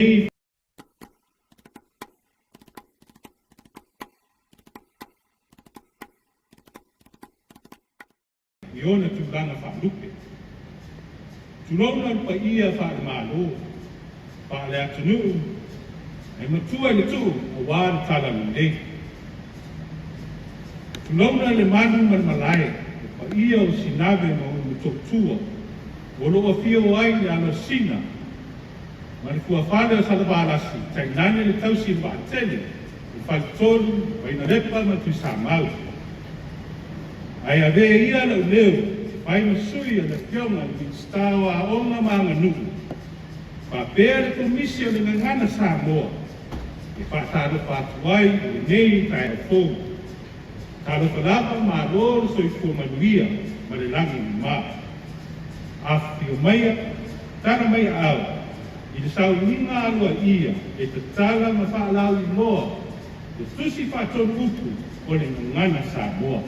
I ona tulaga faalupe. Tulouna le paia faale-Malo, faale-atunuu, ae matua i le tuu aua le Talalelei. Tulouna le malu ma le malae, le paia o Sinave ma Ulumotootua o lo o afio ai le Alosina ma le fuafale o Salevalasi, tainane le tausi i le vaatele, le Faletolu, Vainalepa ma le Tuisamau. Ae avea ia lou leo e fai ma sui o le Afioga i le Minisita o Aoga ma Aganuu, faapea le Komisi o le Gagana Samoa e faatalofa atu ai i lenei taeao fou. Talofa lava, malo le soifua manuia ma le lagi e mama. Afifio maia, tala mai aao i le sauniga aloaia e tatala ma faalauiloa le Tusi Faatonu Upu o le Gagana Samoa.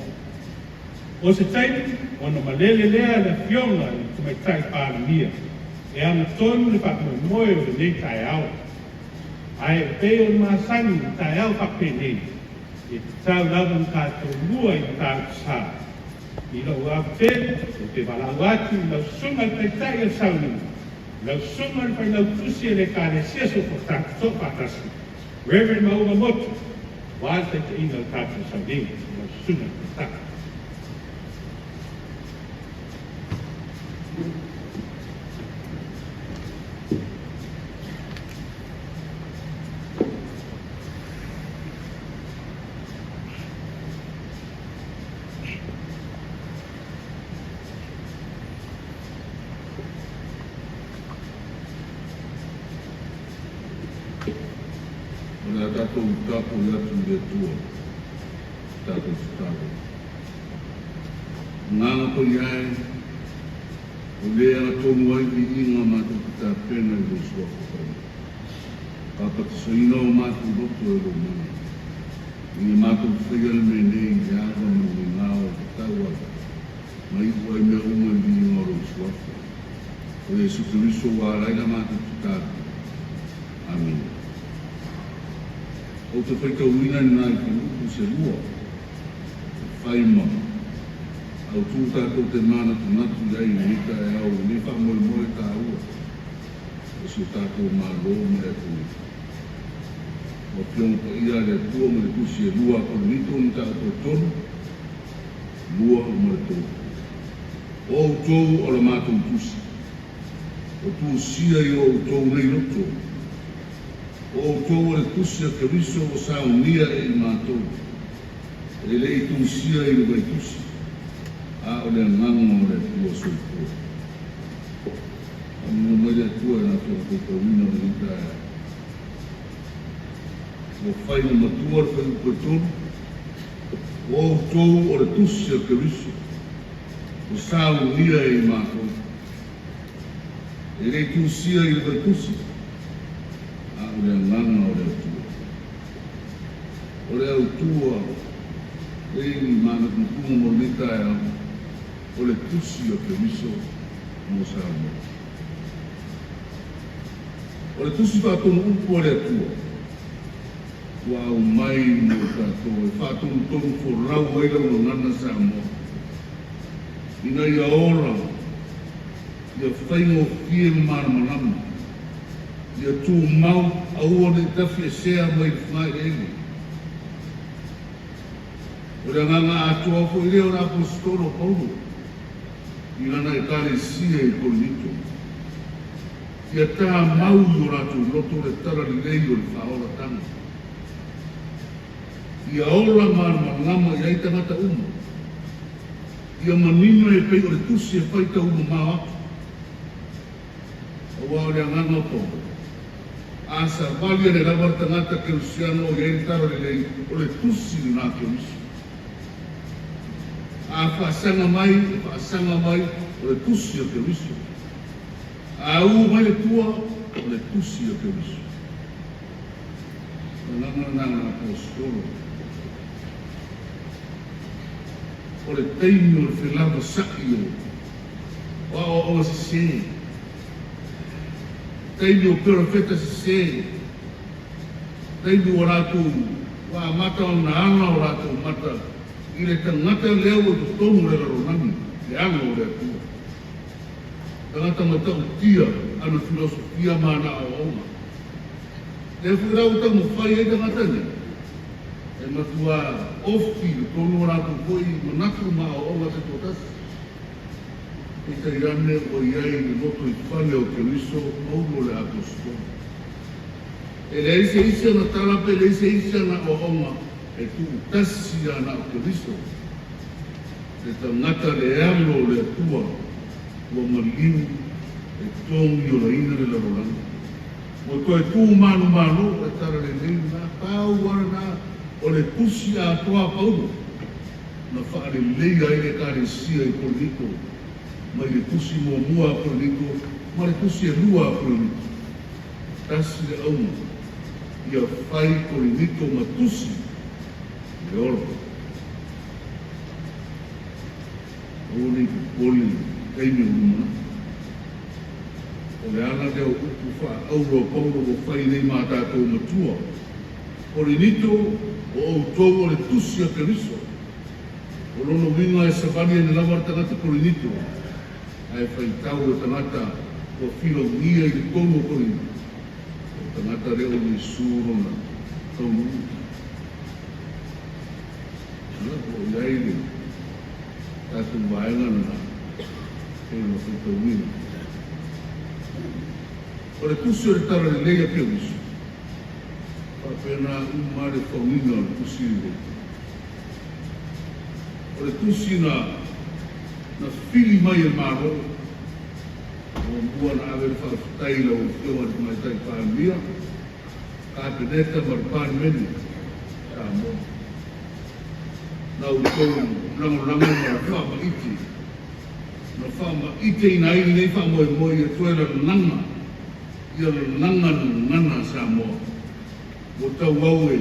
O se taimi ona malele lea le Afioga i le Tamaitai Palemia e ana tonu le faamoemoe o lenei taeao. Ae e pei o le masani i taeao faapenei, e tatau lava ona tatou mua i mataupu sa. I lou ava tele, ou te valaau atu i lau Susuga i le Taitai o le Sauniga, lau Susuga i le Failautusi o le Ekalesia Soofaatasi, Reverend Mauga Motu, aua le taitaiga o le tatou sauniga, lau Susuga i le Taitai. O le a tatou tapuai atu i le Atua, tatou tatalo. Agaga Paia e, o le agatonu ai viiga matou te tapena i lou Suafa Paia. Papatisoina o matou loto e lou mana, ina ia matou faia le mea nei i le ava ma le migao e tatau ai, ma iu ai mea uma i le viiga o lou Suafa, o Iesu Keriso ua ala ai la matou tatalo. Amene. Ou te faitauina i nai fuaiupu se lua e fai ma autu tatou te manatunatu i ai i lenei taeao i lenei faamoemoe taua o si o tatou Malo ma le atunuu. O Afioga Paia a le Atua ma le Tusi e 2 a Korinito mataupu e 3, 2 ma le 3. O outou o la matou tusi, o tusia i o outou nei loto, O outou o le tusi a Keriso ua saunia e i matou, e le i tusia i le vaitusi, a o le agaga o le Atua soifua. Faamanuia mai le Atua i la Afioga faitauina o lenei taeao. Ua fai ma matua le fuaiupu e tolu, O outou o le tusi a Keriso ua saunia e i matou, e le i tusia i le vaitusi, a o le agaga o le Atua. O le autua e ni manatunatuga mo lenei taeao, o le tusi o Keriso mo Samoa. O le tusi faatonu upu a le Atua ua aumai mo tatou e faatonutonu folau ai lau gagana Samoa ina ia ola, ia faigofie ma malamalama. Ia tumau, aua ne i tafiesea mai le fagaeleele. O le agaga atoa foi lea o le Aposetolo o Paulo i lana Ekalesia i Korinito, ia tamau i o latou loto le talalelei o le faaolatanga, ia ola malamalama i ai tagata uma, ia manino e pei o le tusi e faitau mamao atu. Aua o le agaga o Paulo, a savali ane lava le tagata kerisiano o i ai le talalelei, o le tusi lena Keriso. A faasaga mai, e faasaga mai, o le tusi a Keriso. A ū mai le tua, o le tusi a Keriso. O le agaga lena o le Aposetolo. O le taimi o le felavasaʻi o. O aoaoga sesē. Taimi o perofeta sesē, taimi ua latou ua amata ona aga o latou mata i le tagata lea ua i totonu o le lalolagi, le alo o le Atua. Tagata matautia ana filosofia ma ana aoaoga. Lea foi la ua taumafai ai tagata nei, e matua ofi i totonu o latou foi manatu ma aoaoga taitoatasi. Peitai ane ua i ai le lotoifale o Keriso, Paulo le Aposetolo. E leai se isi ana tala pe leai se isi ana aoaoga e tuutasi ia na o Keriso, le tagata le alo o le Atua ua maliu e togiolaina le lalolagi. Ua toe tu manumalo e tala lelei lena, pau lava lena o le tusi atoa a Paulo na faaleleia ai le Ekalesia i Korinito mai le tusi muamua a Korinito ma le tusi e lua a Korinito. Tasi le auga, ia fai Korinito ma tusi le ola. Aua ne i popole i taimi o lumanai. O le ala lea o upu faaauro a Paulo ua fai nei ma tatou matua, Korinito, o outou o le tusi a Keriso. O lona uiga e savali ane lava le tagata Korinito, ae faitau e tagata ua filogia i totonu o Korinito, o le tagata lea o Iesu lona taunuuga. Ia, ua i ai le tatou vaega lena pei ona faitauina. O le tusi o le Talalelei a Keriso, faapena uma le fauina o le tusi lenei. O le tusi na na fili mai e le Malo, muamua na ave le faafetai i lau Afioga i le Tamaitai Palemia, Kapeneta ma le Palemene o Samoa. La outou lagolago ma le faamaite na faamaiteina ai lenei faamoemoe ia toe lalaga ia lalaga le gagana a Samoa ua tauau e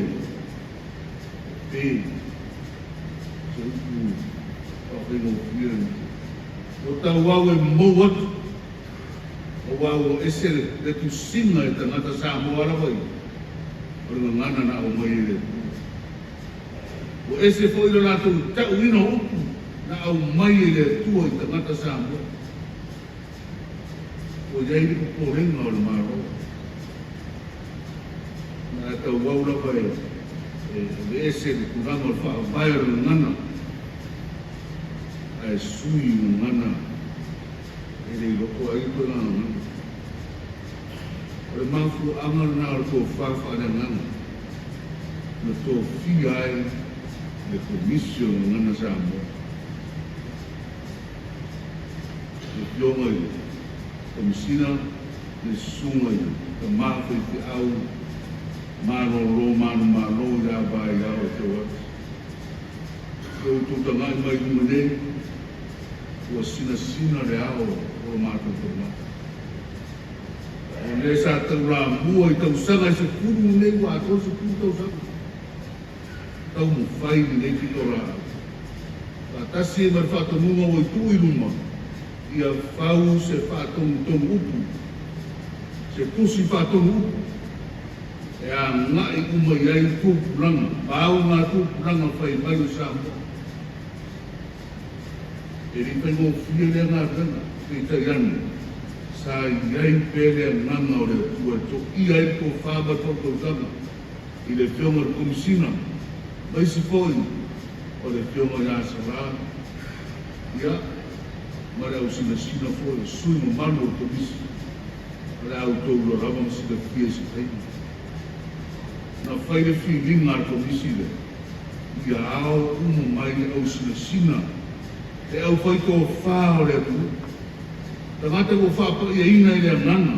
pe se upu faafaigofie lena ua tauau e mou atu aua ua ese le tusiga e tagata Samoa lava ia o le gagana na aumai e le Atua. Ua ese foi lo latou tauina o upu na aumai e le Atua i tagata Samoa. Ua i ai le popolega o le Malo. Na tauau lava e aveese le tulaga o le faavae o le gagana, ae sui gagana e le i loko ai toe gagana. O le mafuaaga lena o le tofa faaleagaga na tofia ai le Komisi o Gagana Samoa. Le Afioga i le Komesina, le Susuga i le Tama Faifeau Malolo Manumalo ia Vaiao e tau atu. I outou tagai mai luma nei, ua sinasina le ao o lo matou taulaga. O lea sa taulamua i tausaga e 10 lenei ua atoa le 10 tausaga. Taumafai lenei pitolaau. Faatasi ai ma le faatonuga ua i tuu i luma, ia fau se faatonutonu upu, se tusi faatonu upu, e agai uma i ai tupulaga, maunga tupulaga fai mai o Samoa. E le i faigofie lea galuega, peitai ane, sa i ai pea le agaga o le Atua e toia ai le tofa ma le faautautaga i le Afioga i le Komesina, ma isi foi o le Afioga ia Sala, ia, ma le ausinasina foi o sui mamalu o le Komisi, o le a outou iloa lava ma silafia i se taimi. Na fai le filiga a le Komisi lea, ia ao uma mai le ausinasina, le aufaitofa o le atunuu, tagata ua faapaiaina i le agaga,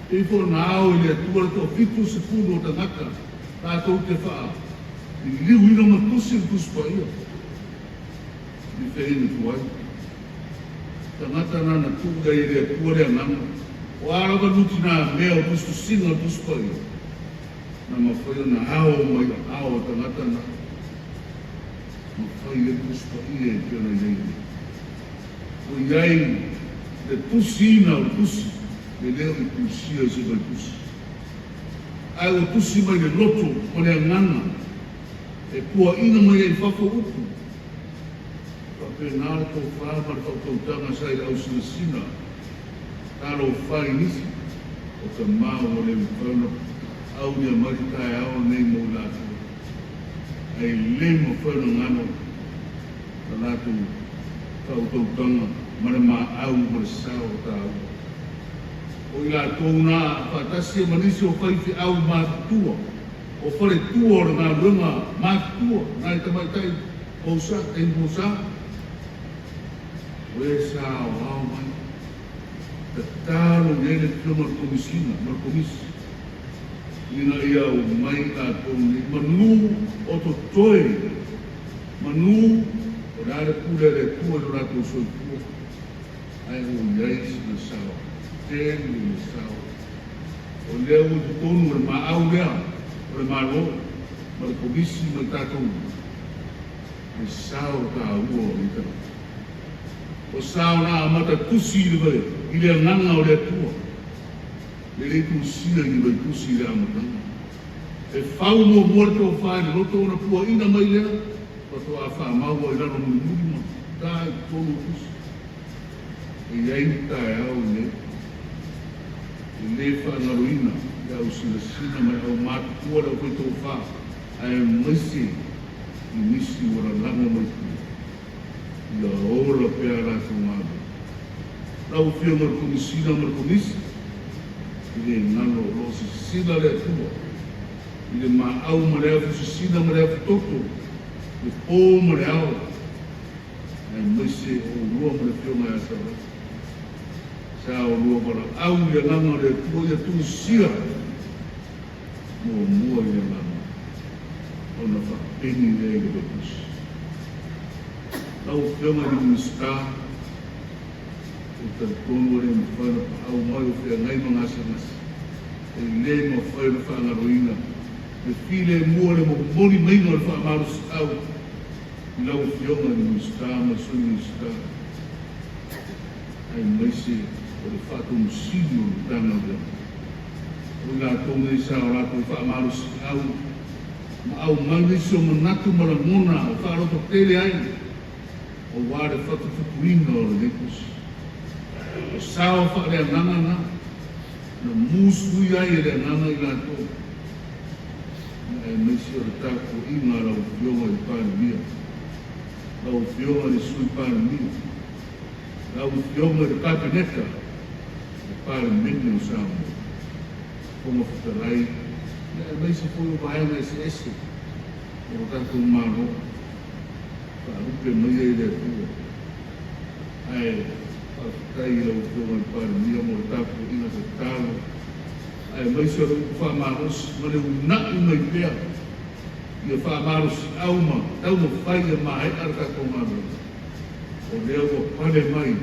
pei foi ona ao i le Atua le toafitusefulu o tagata latou te faaliliuina ma tusi le Tusi Paia. I fea na tuai? Tagata na na tuu i ai e le Atua le agaga, o a lava nutinā mea o tusitusiga o le Tusi Paia, na mafai ona ao mai aao o tagata na mafai ai le Tusi Paia e pei ona i ai nei. Ua i ai le tusiina o le tusi. E le o i tusia i se vaitusi. Ae ua tusi mai le loto ma le agaga e puaina mai ai i fafo upu. Faapena le tofa ma le faautautaga sa i le ausinasina. Talofa i nisi o tama ua le mafai ona aulia mai le taeao lenei mo i latou, ae le mafai ona galo la latou faautautaga ma le maau ma le sao o taua. O i latou na faatasi ai ma nisi o faifeau matutua, o faletua o le galuega matutua, nai tamaitai Mousa, taimi Mousa, o e sa aoao mai, tatalo i ai le Afioga i le Komesina ma le Komisi ina ia omai i latou nei, manu o totoe, manu o le a le pule a le Atua i lo latou soifua, ae ua i ai sina sao, tele le sao. O lea ua i totonu o le maau lea o le Malo ma le Komisi ma i tatou le sao taua o nei tagata. O sao na amata tusi i le agaga o le Atua, e le tusia i ni vaitusi i le amataga. E fau muamua le tofa i le loto ona puaina mai lea, faatoa faamau ai i lalo mulimuli ma ta i totonu o tusi. E i ai ni taeao lenei e le faagaloina le ausinasina ma le aumatutua le aufaitofa, aemaise i nisi ua lalago mai tua ia ola pea a latou galuega. Lau Afioga i le Komesina ma le Komisi, e le galo o lo o sisila le Atua i le maau ma le afusisina ma le afutoto, le po ma le ao, aemaise o oulua ma le Afioga ia Savali. Sa oulua valaau i le agaga o le Atua ia tuusia muamua i le agaga ona faapeni lea i le vaitusi. Lau Afioga i le Minisita, ou te talitonu ua le mafai ona paau mai o feagai ma gasegase, e le mafai ona faagaloina le filemu o le momoli maiga o le faamalosiau i lau Afioga i le Minisita ma le Sui Minisita, aemaise o le faatonusili o le Matagaluega. O i latou nei sa o latou faamalosiau ma aumai nisi o manatu ma lagona e faalototele ai aua le fatututuina o lenei tusi. O sao faaleagaga na, na musuia ai e le agaga i latou, aemaise o le tapuaiga a lau Afioga i le Palemia, lau Afioga i le Sui Palemia, lau Afioga i le Kapeneta, le Palemene o Samoa, Fofoga Fetalai, aemaise foi o vaega eseese o lo tatou Malo, faalupe mai ai le Atua. Ae faafetai i lau Afioga i le Palemia mo le tapuaiga tatalo, aemaise o le upu faamalosi ma le uunai mai pea ia faamalosiau ma taumafai ia maea le tatou galuega. O lea ua pale mai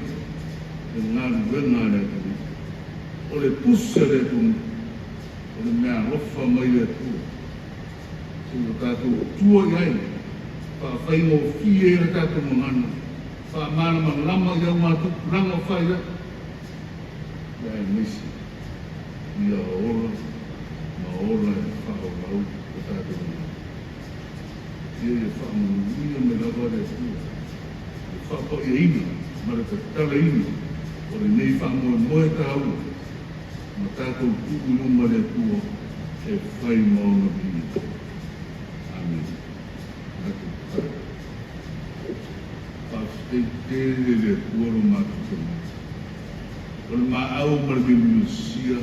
le galuega a le atunuu. O le tusi a le atunuu, o le meaalofa mai le Atua. Se ua tatou tua i ai, faafaigofie ai le tatou gagana, faamalamalama i augatupulaga o fai ai, aemaise ia ola ma ola e faaauau le tatou gagana. Ia ia faamanuia mai lava le Atua i le faapaiaina ma le tatalaina o lenei faamoemoe taua ma tatou tuu i luma le Atua e fai ma ona viiga. Amene. Tatou tatalo. Faafetai tele le Atua lo matou Tama. O le maau ma le miumiosia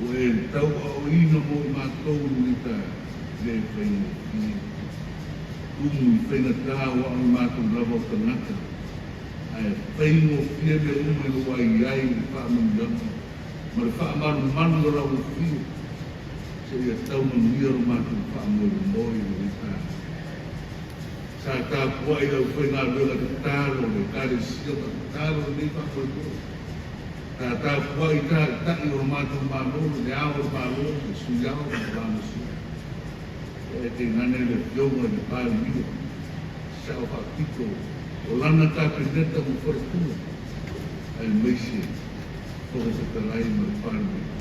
ua e tauaoina mo i matou i lenei taeao, e le faigofie. Tumu i faigata ua ao i matou lava o tagata, ae faigofie mea uma i lou aiai i le faamanuiaga ma le faamalumalu o lau afio, seia tau manuia lo matou faamoemoe i lenei taeao. Sa tapuai le aufaigaluega tatalo le Ekalesia ma tatalo lenei faamoemoe. Sa tapuai taitai o lo matou Malo, le Ao o le Malo, le Sui Ao ma le Faamasino. Ia e tainane le Afioga i le Palemia, Sao Faapito o lana Kapeneta ma faletua, aemaise. Fofoga Fetalai ma le Palemene.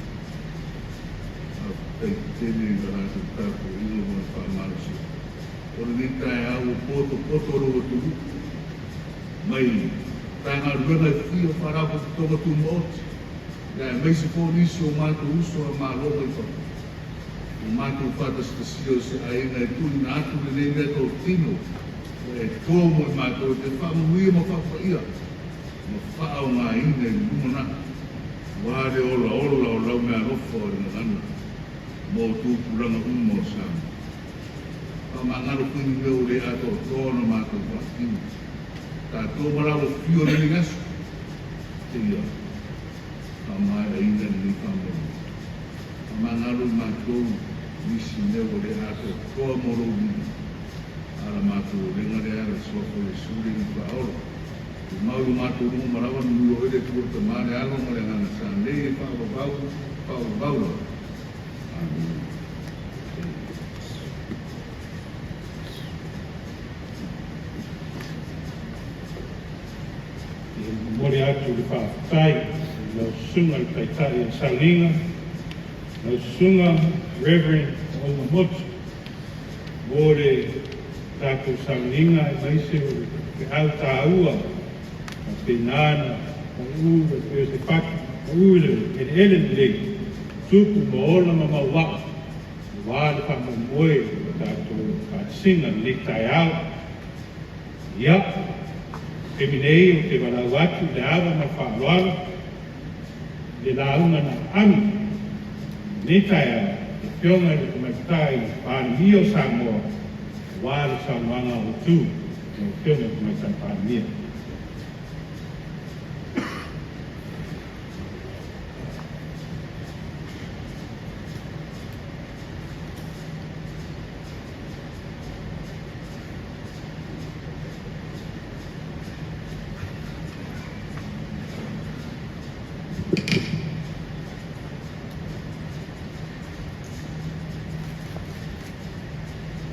Faafetai tele i la latou tapuaiga ma le faamalosiau. O lenei taeao ua potopoto lou atunuu mai Matagaluega e fia o Faalapotopotoga Tumaoti, aemaise foi o nisi o matou uso a Malo mai fafo, ua matou faatasitasia o se aiga e tuuina atu lenei meatotino ua e to mo i matou e te faamanuia ma faapaia ma faaaogaina i le lumanai, aua le olaola o lau meaalofa o le gagana mo tupulaga uma o Samoa. Faamagalo foi ni mea ua le atoatoa ona matou faatino. Tatou ma lau afio i lenei aso, seia faamaeaina lenei faamoemoe. Faamagalo i matou nisi mea ua le atoatoa mo lou viiga, a o la matou olega lea ala i le suafa o Iesu le Alii Faaola. Tumau i lo matou luma ma lava manuia oe le Atua le Tama, le Alo ma le Agaga Sa nei e faavavau, faavavau lava. Amene. E momoli atu le faafetai i lau Susuga i le Taitai o le Sauniga, lau Susuga Reverend Maauga Motu, mo le tatou sauniga aemaise o le feau taua faapena na pau e pei o se fatu pau i le eleele lelei, tupu ma ola ma mauaa, aua le faamoemoe o le tatou faatasiga i lenei taeao. Ia, taimi nei ou te valaau atu i le ava ma le faaaloalo i le lauga na aami i lenei taeao le Afioga i le Tamaitai Palemia o Samoa aua le saunoaga autu. Lau Afioga i le Tamaitai Palemia.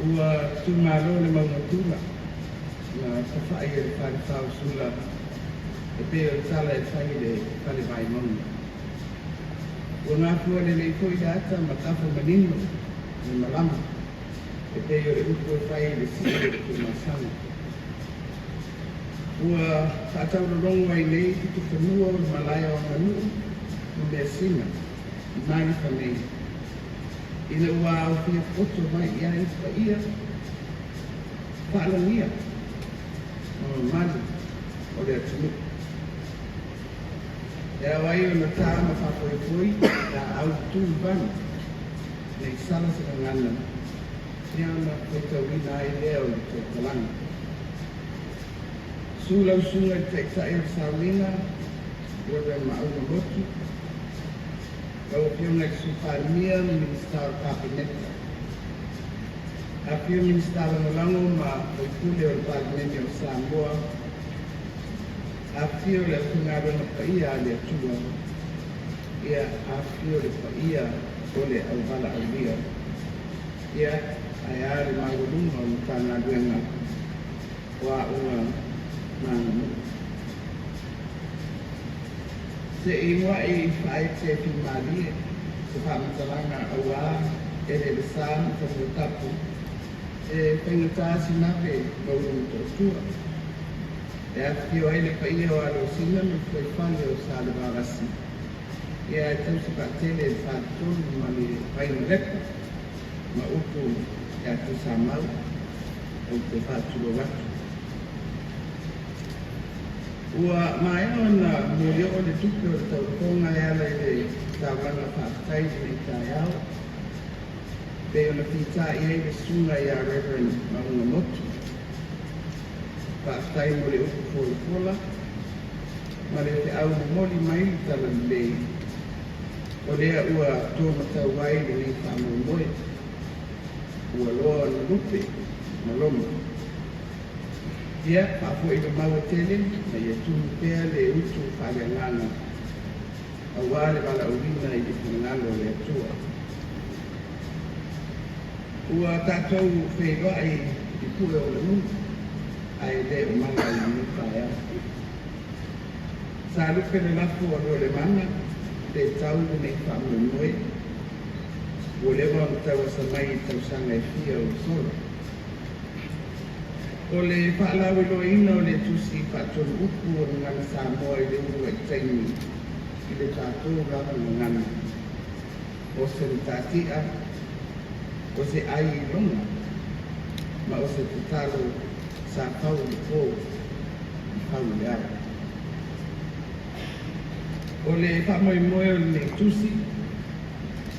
Ua tuumalo le mauga tula na tafai e le falefa o Sula e pei o le tala e fai i le fale Vaimauga. Ua gafua lelei foi le ata ma tafa manino le malama e pei o le upu e fai i le sii o le Tuamasaga. Ua faataulologo ai nei pitofanua o le malae o Aganuu ma Measina i Malifa nei, ina ua aofia poto mai i ai paia faalagia ma mamalu o le atunuu. E ao ai ona tā ma faafoifoi laau tu i vale, nei sala se gagana, ia ona faitauina ai lea o le tautalaga. Susu lau susuga i le Taitai o le Sauniga, Reverend Maauga Motu, lau Afioga i le Sui Palemia ma Minisita o le Kapeneta, afifio Minisita Lagolago ma Faipule o le Palemene o Samoa, afifio le aufaigaluega paia a le Atua, ia afifio le paia o le auvalaaulia, ia ae a le maualuga o Matagaluega o Aoga ma Aganuu. Se i muai faaete fimalie se faamatalaga auā eleelesā ma fanua tapu e faigata Sinave ma Ulumotootua e afifio ai le paia o Alosina ma le fuaifale o Salevalasi, ia e tausi faatele e le Faletolu ma le Vainalepa ma upu ia Tuisamau, ou te faatulou atu. Ua maea ona molioo le tupe o le tauofoga e ala i le taulaga faafetai i lenei taeao, pei ona fita'i ai le susuga ia Reverend Maauga Motu. Faafetai mo le upu folafola ma le feau momoli mai le talalelei, o lea ua tomatau ai lenei faamoemoe, ua loa ona lupe ma loma. Ia, faafoi le maua tele ma ia tumu pea le utu faaleagaga aua le valaauina i le finagalo o le Atua. Ua tatou feiloai i pue o le nuu, ae le o mala i lenei taeao. Sa lupe le lafo a Lualemana le tau lenei faamoemoe ua leva ona tauasa mai i tausaga e fia ua sola. O le faalauiloaina o le Tusi Faatonu Upu o Gagana Samoa i le uluai taimi i le tatou lava gagana, o se matatia, o se ai iloga, ma o se tatalo sa fau i le po ma fau i le ao. O le faamoemoe o lenei tusi,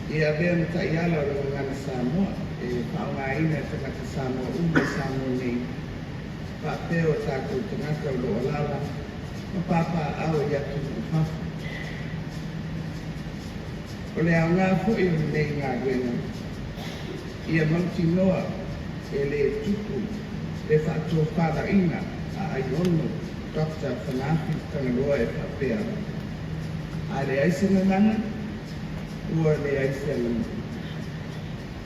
ia avea ma taiala o le Gagana Samoa e faaaogaina e tagata Samoa uma i Samoa nei, faapea o tatou tagata o lo o alaala ma papaaao i atunuu i fafo. O le aoga foi o lenei galuega, ia mautinoa e le tupu le faatofalaiga a Aiono Dr. Fanaafi Tagaloa e faapea, a leai se gagana, ua leai se aganuu.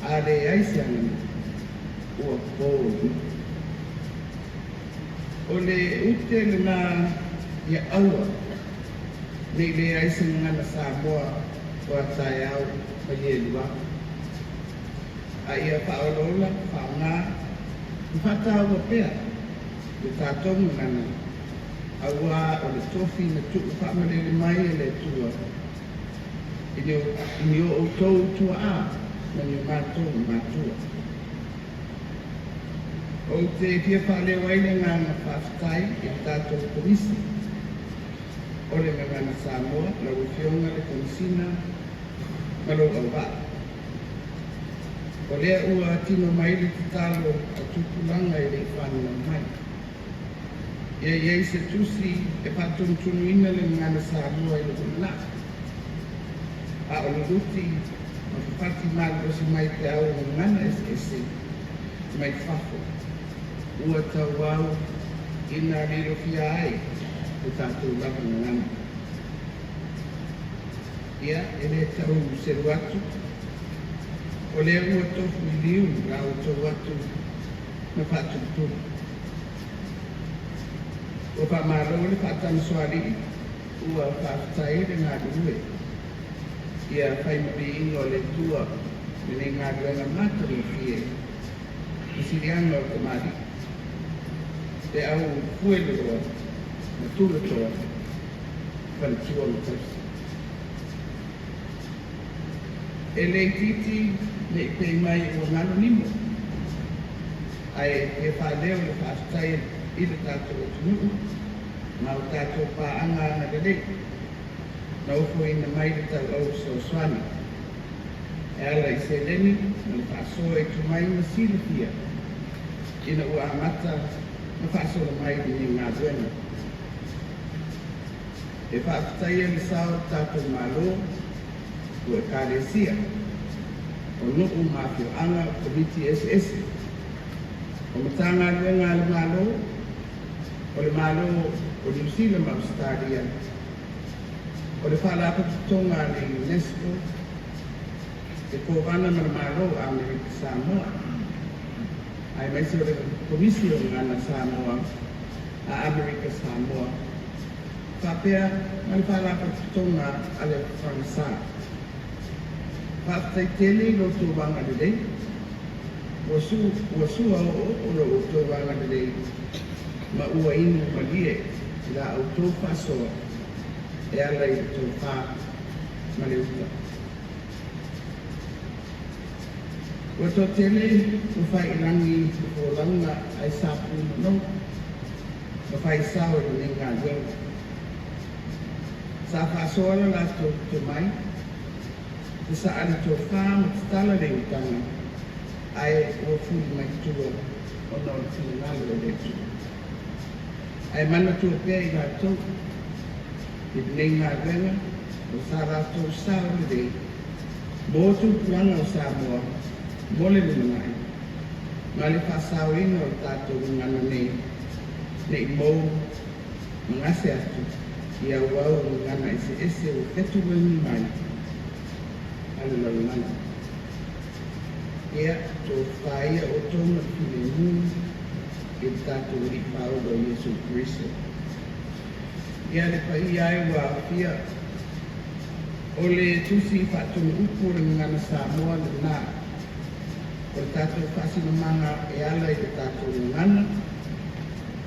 A leai se aganuu, ua po le nuu. O le ute lena ia aua ne i leai se gagana Samoa o a taeao ma ie lua. A ia faaolaola, faaaoga, ma faataua pea le tatou gagana, auā o le tofi na tuu faamalele mai e le Atua i ni o outou tuaa ma ni o matou matua. Ou te fia faaleo ai le agaga faafetai i le tatou Komisi o le Gagana Samoa, lau Afioga i le Komesina ma lou auvaa. O lea ua tino mai le tatalo a tupulaga e le i fananau mai, ia i ai se tusi e faatonutonuina le Gagana Samoa i le lumanai. A o le luti ma fafati malolosi mai peau o gagana eseese mai fafo, ua tauau ina lilofia ai le tatou lava gagana. Ia, e le tau selu atu, o lea ua tofu i liu la outou atu na faatulutulu. Ua faamalo le faatamasoalii, ua faafetai le galulue. Ia fai ma viiga o le Atua lenei galuega matagofie ma siliaga o tamalii, le au fueloloa ma tulatoa, faletua ma tausi. E le itiiti ne i pei mai ua galo nimo, ae fia faaleo le faafetai i le tatou atunuu ma o tatou paaga agalelei na ofoina mai le tauau fesoasoani e ala i seleni ma le faasoa i tomai ma silafia ina ua amata ma faasolo mai lenei galuega. E faafetaia le sao o le tatou Malo, o Ekalesia, o nuu ma afioaga, o Komiti eseese, o Matagaluega a le Malo, o le Malo o Niu Sila ma Ausetalia, o le Faalapotopotoga a le UNESCO, le Kovana ma le Malo o Amerika Samoa, aemaise o le Komisi o Gagana Samoa a Amerika Samoa, faapea ma le Faalapotopotoga a le Fagasa. Faafetai tele i lo outou agalelei, ua sua oooo lo outou agalelei ma ua inu malie i la outou faasoa e ala i le tofa ma le uta. Ua toatele ua faiilagi le folauga ae sa pumanou ma faisao i lenei galuega. Sa faasoa le latou tomai, sasaa le tofa ma tatala le utaga, ae ua fuli mai tua ona o le finagalo o le Atua. Ae manatua pea i latou i lenei galuega o sa latou sao lelei mo tupulaga o Samoa mo le lumanai ma le faasaoina o le tatou gagana nei ne i mou ma gase atu i auau o gagana eseese ua fetuluaina mai a le lalolagi. Ia, tofa ia outou ma le filemu i le tatou Alii Faaola o Iesu Keriso. Ia, le paia e ua aofia O le tusi faatonu upu o le gagana Samoa lenā. O le tatou faasinomaga e ala i le tatou gagana,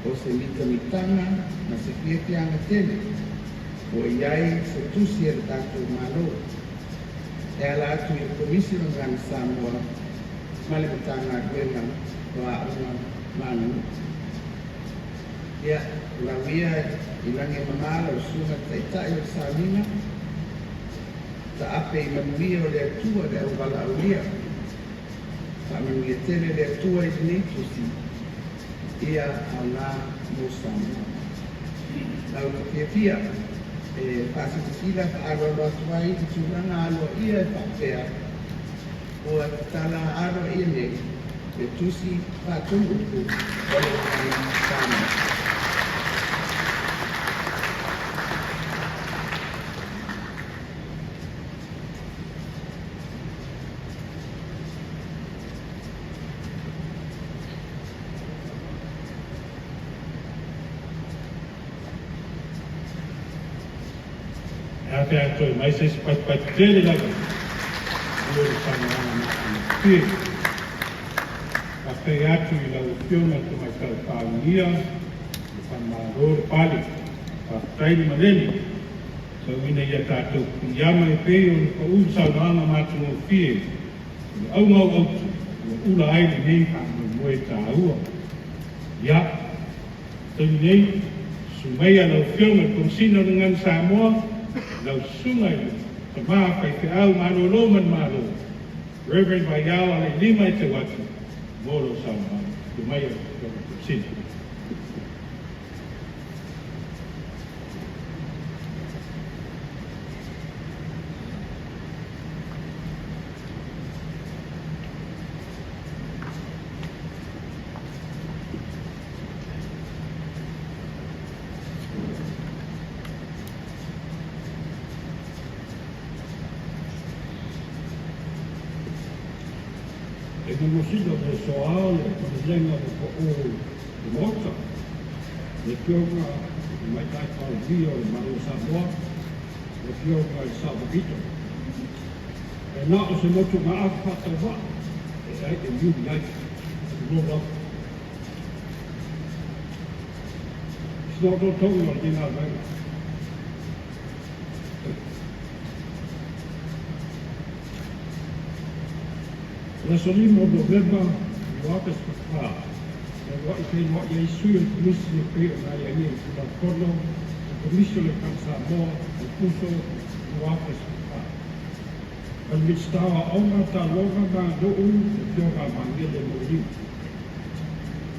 o se mitamitaga ma se fiafiaga tele ua i ai se tusi a le tatou Malo e ala atu i le Komisi o le Gagana Samoa ma le Matagaluega o Aoga ma Aganuu. Ia, lau ia i lagi e mama lau Susuga i le Taitai o le Sauniga, taape i manuia o le Atua le auvalaaulia. Faamanuia tele le Atua i lenei tusi, ia aoga mo Samoa. Lau ta fiafia e faasilasila faaaloalo atu ai i le tulaga aloaia e faapea, ua tatala aloaia nei le tusi faatonu upu o le Gagana Samoa. E a pe a toe mai se isi patipati tele lava i le saunoaga matagofie. Faafetai atu i lau Afioga i le Tamaitai Palemia, le faamalo le pale, faafetai le malele, tauina ia tatou piiama e pei ona pau le saunoaga matagofie o le auga o autu ua ula ai lenei faamoemoe taua. Ia, taimi nei, susu maia lau Afioga i le Komesina o le Gagana Samoa, lau Susuga i le Tama Faifeau Malolo ma le Malo, Reverend Vaiao Alailima e tau atu mo lou saunoaga. Afio maia lau Afioga i le Komesina. E momosina o le soa le malelega o paʻō i le Maota, le Afioga i le Tamaitai Palemia o le Malo o Samoa, le Afioga i le Sao Faapito. E na o se motugaafa faatauvaa e ai e miuli ai, tulou lava. Sina otootoga o lenei galuega. O le aso 5 o Novema 2014, na uluai feiloai ai sui o le Komisi e pei ona aiaia i le Tulafono o le Komisi o le Gagana Samoa Aokuso 2014. Ma le Minisita o Aoga, Taaloga ma Aganuu, le Afioga a Magele Mauliu.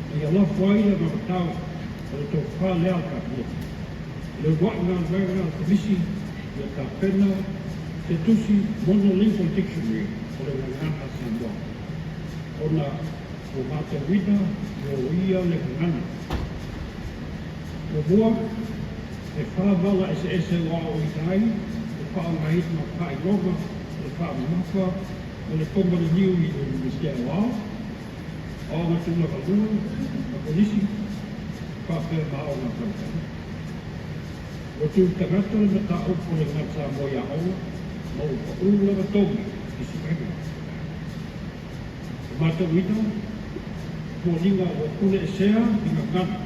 Na ia lafo ai le anavatau o le tofa lea a le Kapeneta. I le uluai galuega a le Komisi ia tapena se tusi Monolingual Dictionary o le Gagana Samoa, ona ua matauina ua oia le gagana. Muamua, e fa vala eseese ua aoaoina ai le faaaogaina o faailoga o le faamamafa ma le koma liliu i le Iunivesite Aoao, aoga tulaga lua ma kolisi, faapea ma aoga faitau. Ua tu tagata le mataupu o le Gagana Samoa i aoga ma ua paʻū lava togi i suega. Ua matauina, foliga ua pule esea i gagana,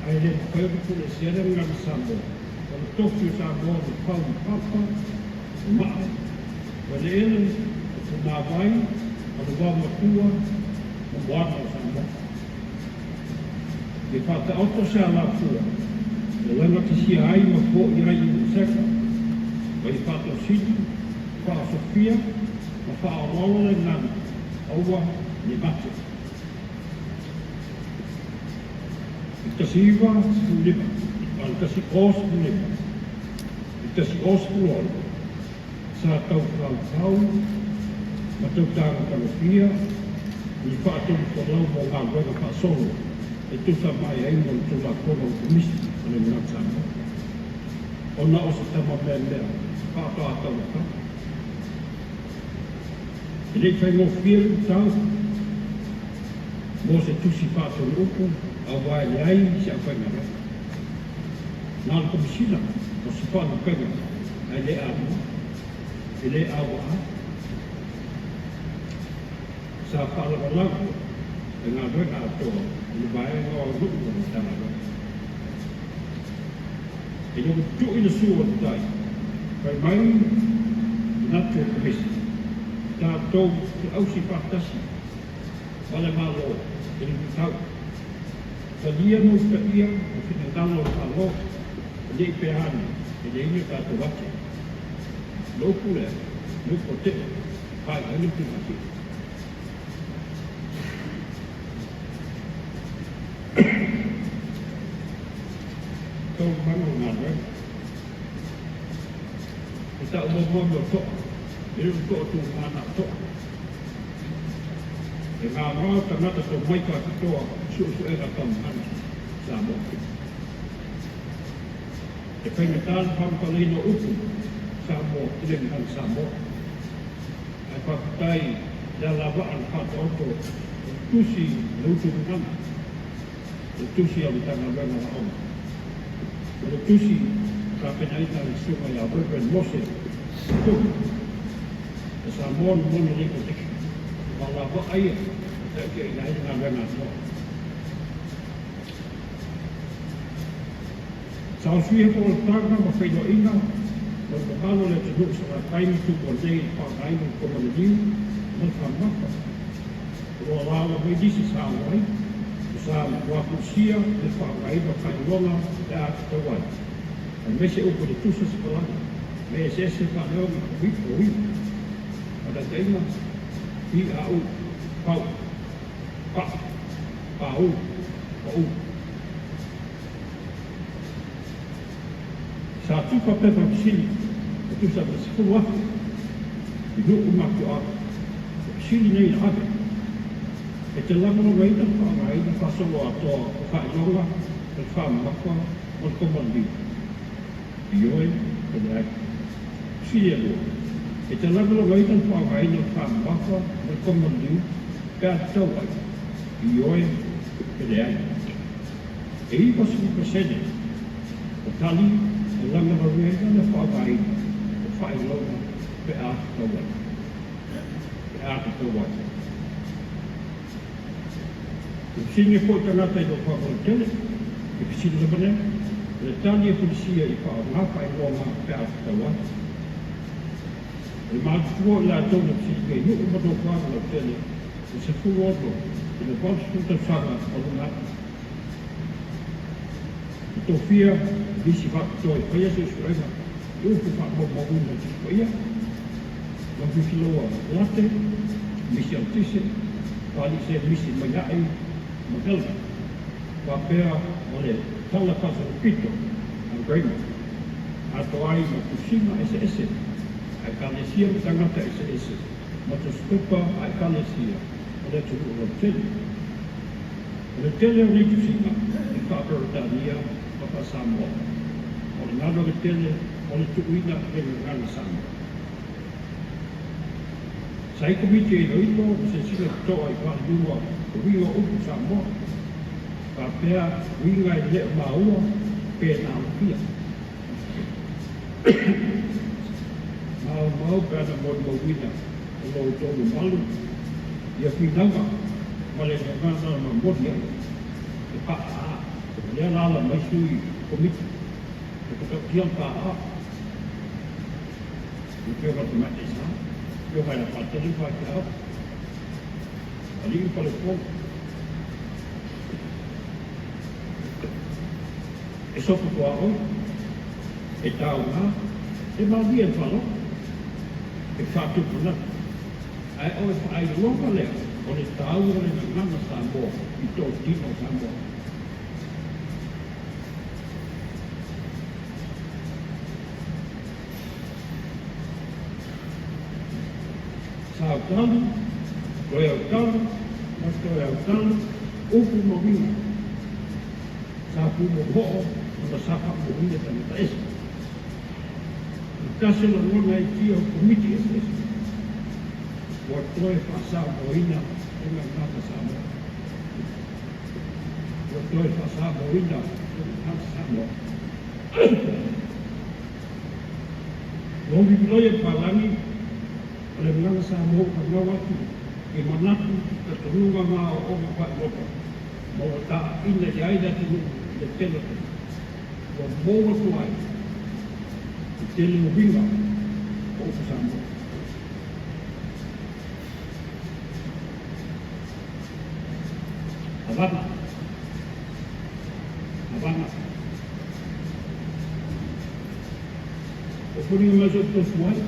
ae le mafai ona pule esea le gagana Samoa. O le tofi o Samoa na pau i papa, o maa, o eleele, o punāwai, o le vaomatua, ma moana o Samoa. Ia faataoto se alafua e laugatasia ai ma fo'i ai i Useka, ma ia faatosina, faaosofia, ma faaoloolo le gagana, aua ne mate. I le 1915, a o le 1015, i le 1016, sa tau faufau ma tau tagatagofia ni faatonufolau mo galuega faasolo e tusa mai ai ma le Tulafono o le Komisi o le Gagana Samoa. Ona o se tama meamea faatoa taumafai. E le i faigofie le utau mo se tusi faatonu upu aua e leai se aufaigaluega. Na o le Komesina o se faalupega Ae le amua, e le auaa. Sa faalagolago le galuega atoa i le vaega o aganuu a le Matagaluega. Ina ua tutui le sua o le tai, fai mai manatu o Komisi, tatou te ausi faatasi ma le Malo i le luitau. Talia ma usitaia le finagalo o le Malo, ne i pea ane e leai ni o tatou ate. O le upu lea, le upu a Teo, faaiu ai le matematia. Taualumaga o galuega. E tau muamua mea o toa, e le o le toa tuga na o toa. E gaogaoa tagata tomai faapitoa i suesuega tau gagana Samoa. E faigata le faamatalaina o upu Samoa i le gagana Samoa. Ae faafetai i le alavaa na faataoto o le tusi a le utu gagana, o le tusi a le Matagaluega o Aoga, o le tusi na tapenaina e le Susuga ia Reverend Mose Tumi, The Samoan Monolingual Dictionary, o alavaa ia e taitaina ai le galuega atoa. Sa osuia foolataga ma feiloaiga ma le mamalu o le atunuu Salafai ma Tumua nei i le faaaogaina o le koma liliu ma le faamamafa. O lo o alaala mai nisi sa auai, o sa matua kuisia le faaaogaina o faailoga pe a tatau ai, aemaise upu i le tusa sipalagi, mea eseese faaleoga o uiga, faataitaiga, PAU, pau, pa, pau, pau. Sa tufa pepa fesili e tusa ma le 10,000 i nuu ma afioaga. O fesili nei na ave, e te lagolagoina le faaaogaina faasoloatoa o faailoga o le faamamafa ma le komaliliu? Ioe pe leai. Fesili e lua, e te lagolagoina le faaaogaina o le faamamafa ma le komaliliu pe a tatau ai? Ioe pe leai. E 90% o tali e lagolagoina le faaaogaina o faailoga pe a tatau ai. Pe a tatau ai. E fesili foi tagata i lou faamolemotele, e fesili lava lea, o le tali e fulisia i faaaoga faailoga pe a tatau ai. O le matutua o i latou na fesiligia i nuu ma nofoaga lautele e 16 i le 80 tausaga o luga atu. E tofia nisi faapitoa e faia suesuega i upu faamaumauina i Tusi Paia, Laufifiloa Late, Misi Autise, Faalii Misi Maia'i ma Gallagher, faapea ma le Tala Faasolopito a Grammar, atoa ai ma tusiga eseese a Ekalesia ma tagata eseese ma tusipepa a Ekalesia o le atunuu lautele. O le tele o nei tusiga e faa-Peretania ma faa-Samoa. O le galuega tele o le tuuina i le gagana Samoa. Sa i Komiti e iloilo ma silasila totoa i faalelua o uiga o upu Samoa, faapea uiga e le o maua pe na alofia. Maumau pe ana molimauina o lo outou mamalu ia finauga ma le gagana na momoli ai e paaā. O lea la ala mai sui Komiti e patautia le paaā. Le Afioga i le Tamaitai Sa, Afioga i le Patele ma Faifeau, Alii ma Faleupolu. E sopo tuaoi, e taoga, e malie le faalogo, e faatupu manatu. Ae o le faailoga lea o le taua o le gagana Samoa i totino o Samoa. Sa autalu, toe autalu, ma toe autalu, upu ma uiga. Sa pumoho'o ona sa faamuaina tagata ese. O le tasi o lagona e tia o Komiti eseese, ua toe faasamoaina le gagana Samoa. Ua toe faasamoaina le gagana Samoa. Ua uliuloi e palagi o le gagana Samoa ua fanau atu i manatu, talitonuga ma aoaoga faailoga ma ua taaaina i ai le atunuu i le tele o taimi. Ua mou atu ai le tele o uiga o upu Samoa. Havana. Havana. O foliga mai so tofu ai.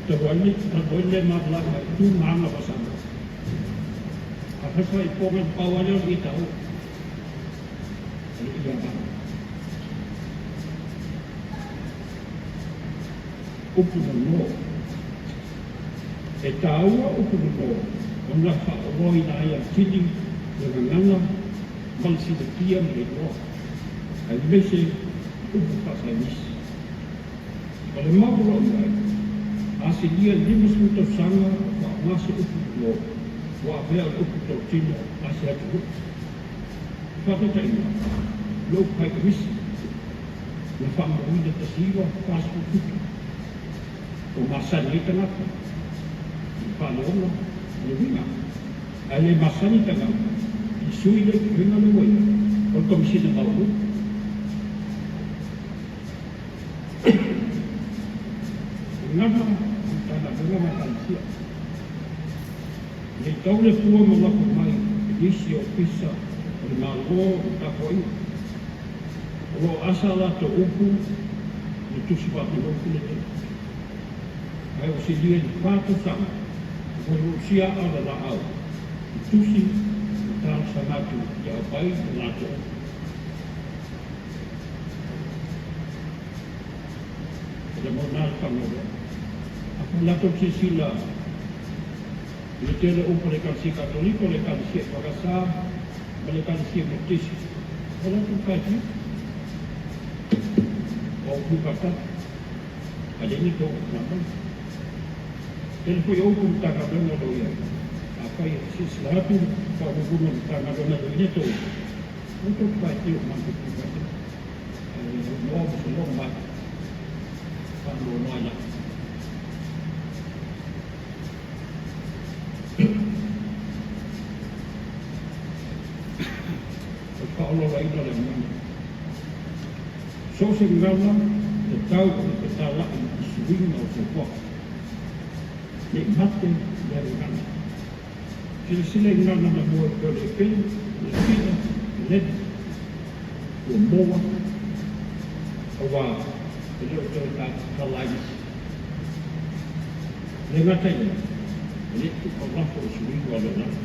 Talu ai talu ai le mavalava i tu ma aga faa-Samoa. A fai i poga pau ale o le tau. O le ia vana. Upu nono. E tāua upu nono ona faaoloina ai atili le gagana ma le silafia ma le iloa, aemaise upu faa-Sainisi. O le mau o loo i ai, a silia i le 50 tausaga o faaaoga se upu nono ua avea o le upu totino a se atunuu. Faataitaiga, le upu High Commission na faamauina 1947 ua masani ai tagata i le faaleoga o le uiga, ae le masani tagata i sui le uiga le ua ia o le Komesina Maualuga. Gagana o Matagaluega ma Ekalesia. Nei tau le fua ma lafo mai i nisi o ofisa o le Malo o tapuaiga. O loo asa a latou upu i le tusi faatinofu lenei. Ae ua silia i le 4 tausaga ua lusia o le laau i tusi ma talosaga atu ia aumai le latou upu. E le mauna le faanoanoa. Afai latou silasila i le tele o upu a le Ekalesia Katoliko, le Ekalesia EFKS ma le Ekalesia Metotisi, o latou faitio. O upu faatasi, ae leai ni tou upu na mai. Tele foi o upu Matagaluega o lo o i ai. Afai e silasila atu Faauluuluga o Matagaluega o i ai tou upu, o tou faitio ma matou faitio. Ae noa ma se logo mai. Faanoanoa ai lava. O le faaolaolaina o le gagana. So o se gagana e tatau ona fetalai i suiga o soifuaga. Nei mate lea gagana. Silasila i gagana na mua i pei o le epelu, le fila, le leni. Ua moa auā e le o toe tatala ai nisi. Le gata i lea, e le tuuaulafo i suiga o le olaga.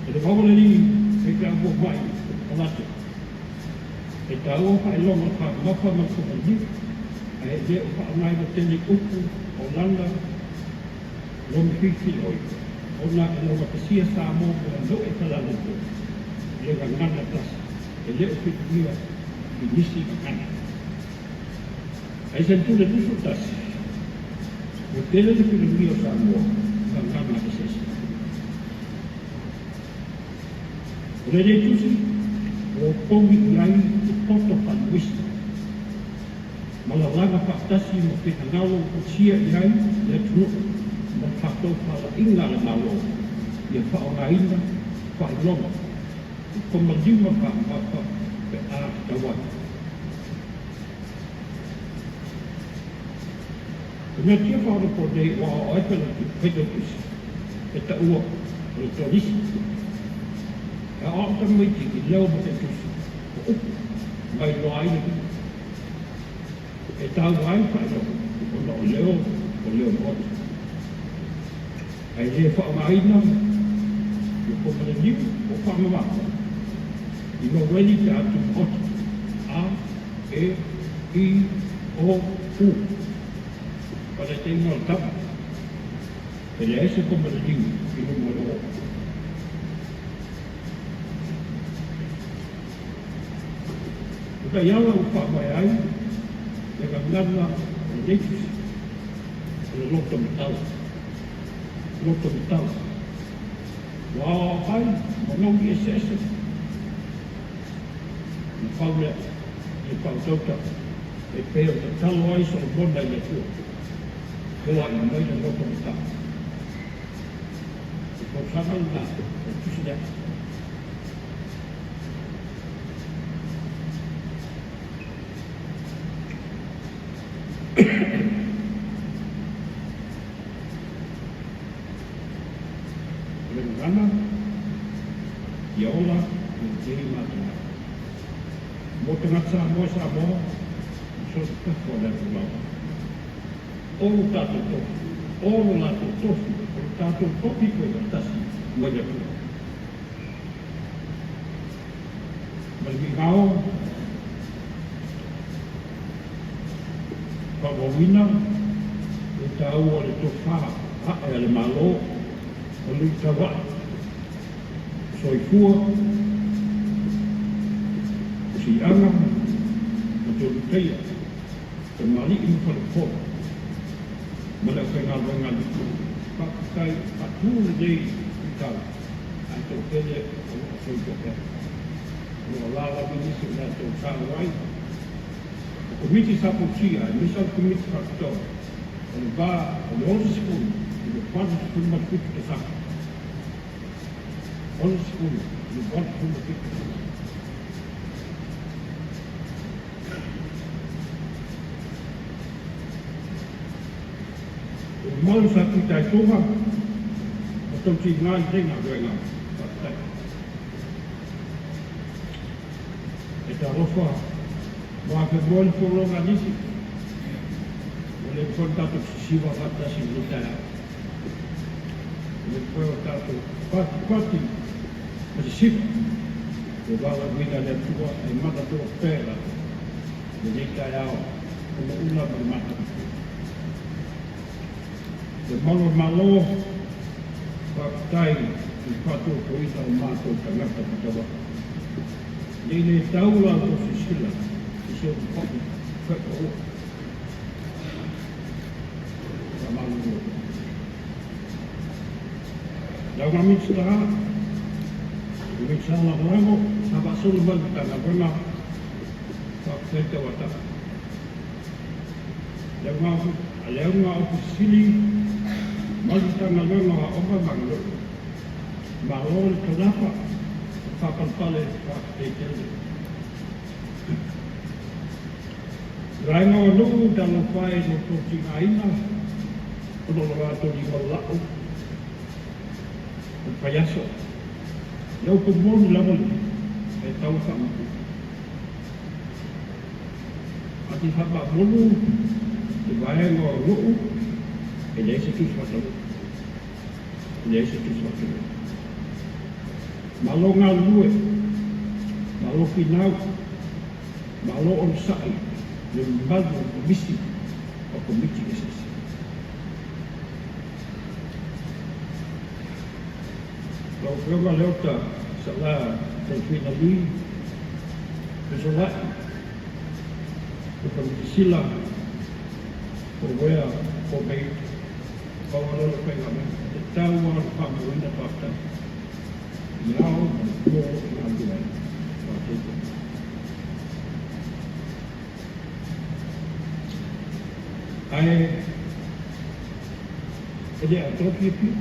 E le maua le alii faifeau fomai o latou. E taua faailoga o le faamamafa ma le fomaliu, ae le o faaaogaina tele upu o lana lomi filifiloi ona e laugatasia Samoa ma le atunuu e falalofo i le gagana tasi e le o fililia i nisi gagana. Ae senetule 21, ua tele le fililia o Samoa i gagana eseese. O lenei tusi ua opogi i ai le poto faaluisi ma lalaga faatasi ma finagalo ua sia i ai le atunuu ma le faatofalaiga a le Malo ia faaaogaina faailoga i komaliu ma faamamafa pe a tatau ai. O mea tia faaonapo nei ua aoao ai failautusi e taua o le tolisi. E aoao tamaiti i leo ma taitusi o upu mai loa ai le uiga. E taua ai faailoga ona o leo o leo maota. Ae le faaaogaina le komaleniu o faamamafa i maueli pe a tumaoti A, E, I, O, U. Faataitaiga o le tama. E leai se komaleniu i luma o le o. O taiala ua faavae ai le gagana o lenei tusi o le loto matala. Loto matala. Ua aoao ai manauni eseese na pau lea. i le faautauta'a e pei ona tatalo ai Solomona i le Atua, foa'i mai le loto mata'a. O le folasaga lenā o le tusi lea. O le gagana, ia ola i lenei matagafa. Mo tagata Samoa i Samoa, ma so o se tafa o le atugalu. O lo tatou tofi, o lo latou tofi, o lo tatou tofi foi faatasi mai le Atua. Ma le migao faaauauina le taua o le tofa a'e a le Malo o luitau a'e, o soifua, o si'aga ma tolutaia, tamalii ma faleupolu ma le aufaigaluega a le Atua. Faafetai faatū lenei luitau ae toatele o loo soifua pea. O loo alaala mai nisi o latou sao ai. O Komiti sa fausia, aemaise o le Komiti Faapitoa, o le va o le 60 i le 87 tausaga. 60 i le 87 tausaga. O le mamalu sa tuitaitoga ma tautigā i lenei galuega. Faafetai. E talofa ua afenoa le folologa a nisi, ua le mafai ona tatou sisiva faatasi i lenei taeao. Ua le mafai ona tatou patipati ma sisiva ua valaauina e le Atua e manatua pea i latou lenei taeao o le ula ma le matagofie. Le mamalu o le Malo, faafetai i le faatuatuaina o matou tagata fataua'i. Nei le tau la outou silasila i se upu pa'i fai'aua. Faamalulu atu. Le auga Minisita, le Minisita Lagolago sa faasolo mai le Matagaluega, faafetai tauata'a. Le auga Ofisa Sili ma le Matagaluega o Aoga ma Aganuu, malo le taunafa, faapalepale, faafetai tele. Vaega o nuu talofa e lo outou tigaina ona o lo latou lima lala'o o le faiaso. Le upu moni lava lenei e tatau ona faamapu. A te faamaamulu le vaega o nuu e leai se tusi faataunuu. E leai se tusi faataunuu. Malo galulue, malo finau, malo onosa'i le mamalu o le Komisi o Komiti Eseese. Lau Afioga Leota Sala Delphina Lee, Fesola'i, o Kamisila, o uea o mei pau lea o le faigamea, e tatau lava ona faamauina faafetai i le ao ma le po e galulue ai. Faafetai tele. Ae e le atoa fiafia.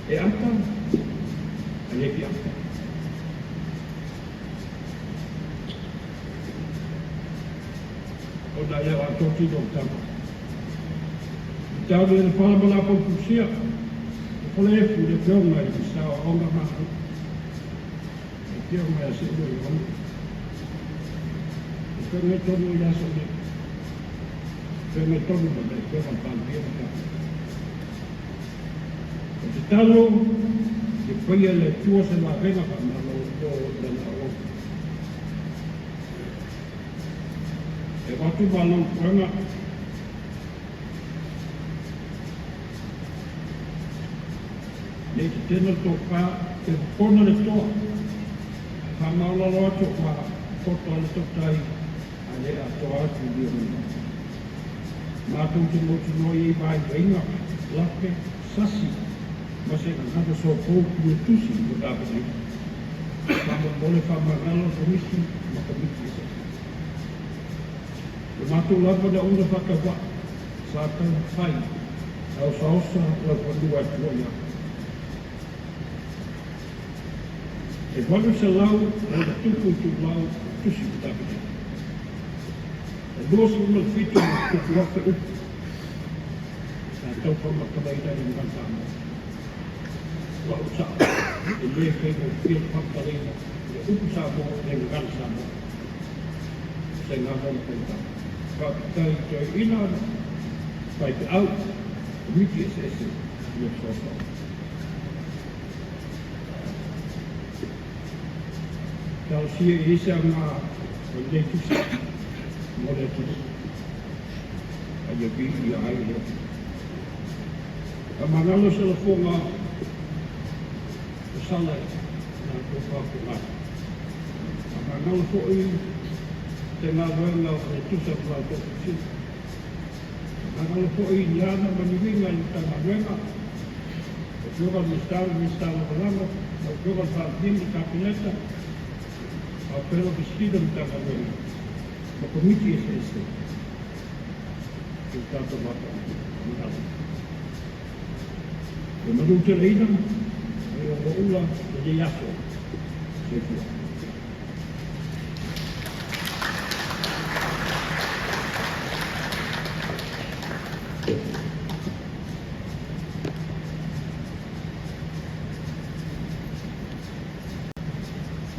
E ata, ae le fiaata. Ona e le o atoa tino o tama. I tau le fala ma la pautusia, le faleefu i le afioga i le Minisita o Aoga ma Aganuu, le afioga ia Seua Ioane. E feagai tonu i le aso nei. E feagai tonu ma le afioga i le Palemia ma le Kapeneta. O le tatalo, ia faia e le Atua se vavega faamalo o lana auauna. E avatu malo i puega. Nei tetena le tofa, pe popona le toa. Faamaolalo atu o poto a le tautai ae le atoa atu i liuga. Matou te mautinoa i ai vaivaiga, lape, sasi ma se gagana sopou pule tusi ua tapenaina. Faamolemole faamagalo le Komisi ma Komiti eseese. O matou lava na una faatauva'a sa taumafai e osaosa laufanua e tuua'i atu. E 800+ itulau o tusi ua tapenaina. E 27+ upu sa tau faamatalaina i le gagana Samoa. O a'u sa'o, e lē faigofie le faamatalaina o le upu Samoa i le gagana Samoa. O se galuega faigata. Faafetai i toeaiina ma faifeau, Komiti eseese i le fesoasoani. Talosia i ai se aoga o lenei tusi mo le atunuu, a ia viia ai le Atua. Faamagalo se lafoga o sala i la outou faafofoga. Faamagalo foi se galuega o le tusa ma la outou silasila. Faamagalo foi i ni ana ma ni uiga i le Matagaluega, lau Afioga i le Minisita, le Minisita Lagolago, lau Afioga i le Palemia ma le Kapeneta, faapea le Ofisa Sili o le Matagaluega ma Komiti eseese i le tatou vatapuia. Ia manuteleina ma ia ulaula lenei aso. Soifua.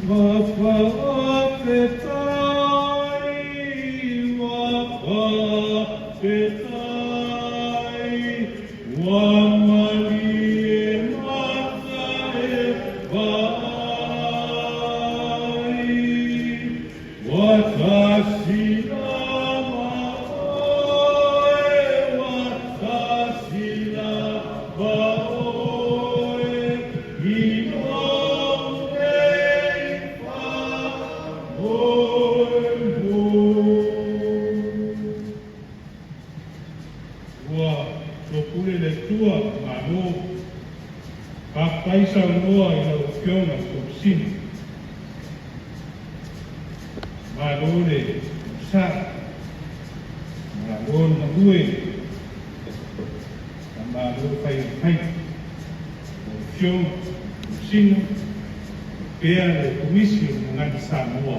Ua faafetai, ua faafetai, ua malie mata e vaai, ua tasi lava oe, ua tasi lava oe, i lou nei faamoemoe. Ua topule le Atua Malo. Faafetai saunoa i lau Afioga i le Komesina. Malo le onosai, malo le galue, faamalo le fai o le faiva. Lau Afioga i le Komesina, faapea le Komisi o le Gagana Samoa,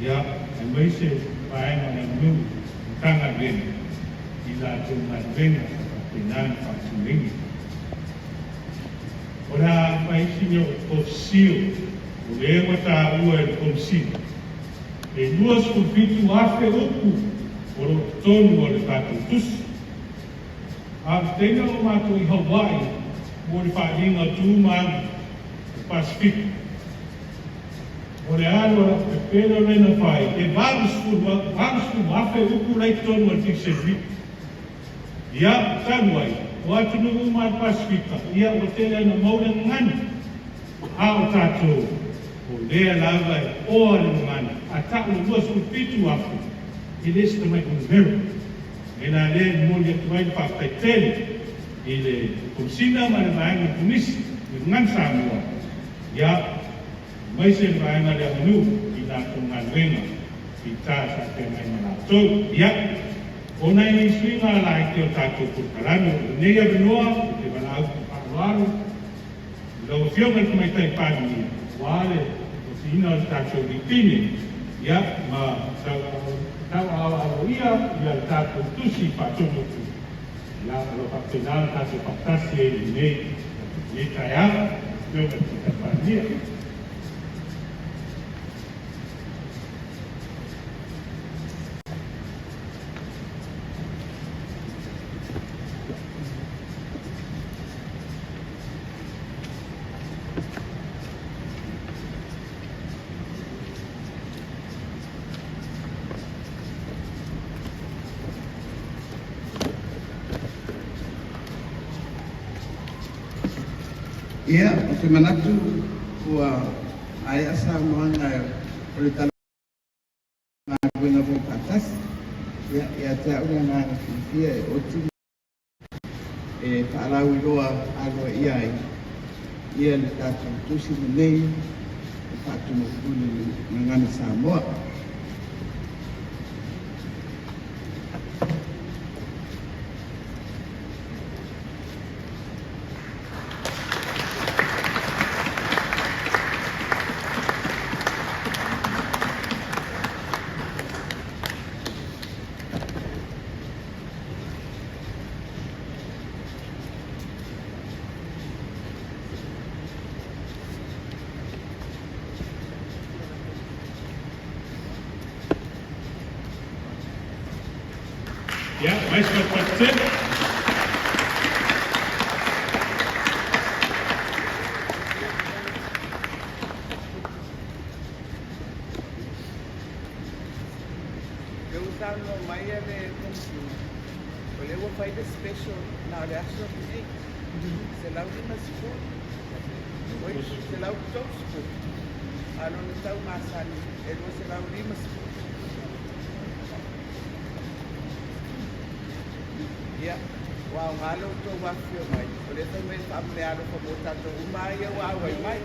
ia, aemaise le vaega o le aganuu Matagaluega i latou galuega sa faapena ona faatinoina. O le a fai sina posisio o lea ua taua e le Komesina, e 27,000 upu o lo o totonu o le tatou tusi. A o le taimi o matou i Hawaii mo le faaaliga tu ma alu o le Pasefika, o le alu a lau pepelo lea na fai, e 80,000 upu la i totonu o le dictionary. Ia, talu ai, o atunuu uma a le Pasefika, ia ua tele ina mau le gagana. A o tatou, o lea lava e oa le gagana, a tau le 27,000, e le se tamai numera. E la lea e momoli atu ai le faafetai tele i le Komesina ma le Vaega o le Komisi i le Gagana Samoa, ia, aemaise le Vaega o le Aganuu i latou galuega fita sa feagai ma latou. Ia, o nai suiga laiti o tatou polokalame o lenei avanoa ou te valaau faaaloalo i lau Afioga i le Tamaitai Palemia, aua le tofiina o le tatou Lipine, ia, ma tauaaoaloia ia le tatou tusi faatonu atu. Ia, o lo o faapena ona tatou faatasi ai i lenei taeao, lau Afioga i le Tamaitai Palemia. Ia, ou te manatu ua maea saunoaga o le tala galuega fai faatasi. Ia, ia te au le agaga fiafia e oti e faalauiloa aloaia ai ia le tatou tusi lenei. Faatumafuna i le Gagana Samoa. Ia, vice president. Le ua saunoa mai le Komesina, o lea ua fai le special na o le aso lenei, 150, oi, 130. A o lona tau masani e 250. Ia, ua aoga lo outou afifio mai, o lea fai mai le faamamealofa mo tatou uma ia ua auai mai.